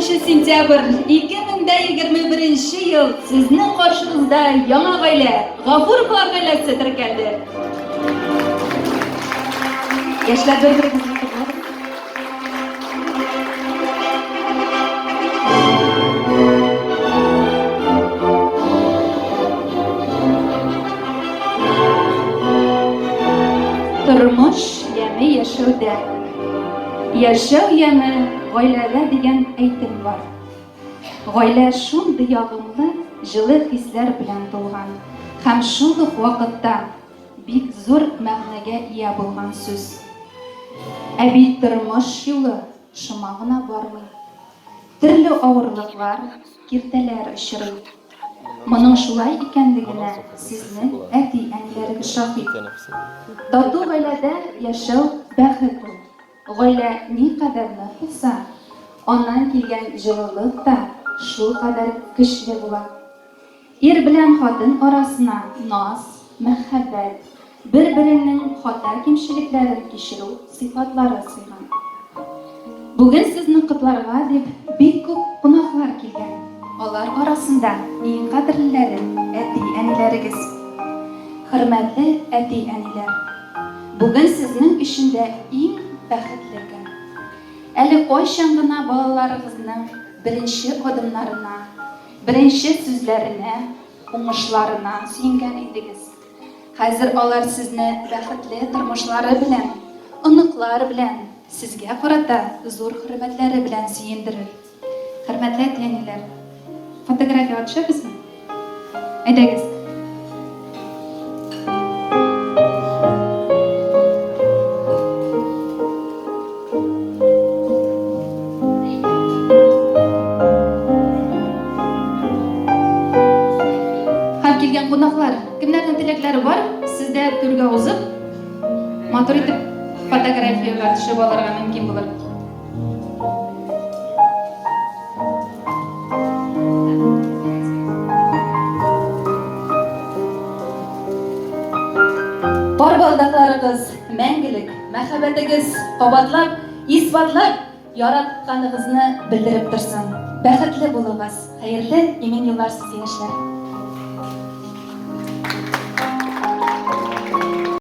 29 сентябрь 2021 ел сезнең каршыгызда яңа гаилә, Гафуровлар гаиләсе теркәлде. Яшьләр бер-берегезне котлагыз. Тормыш яме яшәүдә. Яшәү яме гаиләдә дигән әйтем бар. Гаилә шундый ягымлы, җылы хисләр белән тулган һәм шул ук вакытта бик зур мәгънәгә ия булган сүз. Ә бит тормыш юлы шома гына бармый. Төрле авырлыклар, киртәләр очрый. Моның шулай икәнлегенә сезнең әти-әниләрегез шаһит. Тату гаиләдә яшәү бәхет ул. Гаилә никадәр нык булса, аннан килгән җылылык та шулкадәр көчле була. Ир белән хатын арасына наз, мәхәббәт, бер-береңнең хата-кимчелекләрен кичерү сыйфатлары сыйган. Бүген сезне котларга дип бик күп кунаклар килгән. Алар арасында иң кадерлеләре, әти-әниләрегез. Хөрмәтле әти-әниләр! Бүген сезнең өчен дә иң бәхетле көн. Әле кайчан гына балаларыгызның беренче адымнарына, беренче сүзләренә, уңышларына сөенгән идегез. Хәзер алар сезне бәхетле тормышлары белән, оныклар белән, сезгә карата зур хөрмәтләре белән сөендерер. Хөрмәтле әти-әниләр, фотографиягә төшәбезме? Әйдәгез. Һәм килгән кунаклар, кемнәрнең теләкләре бар, сездә түргә узып, матур итеп фотографиягә төшеп алырга мөмкин булыр. Пар балдакларыгыз мәңгелек, мәхәббәтегез кабатлап, исбатлап, яратканыгызны белдереп торсын. Бәхетле булыгыз, хәерле, имин юллар сезгә, яшьләр!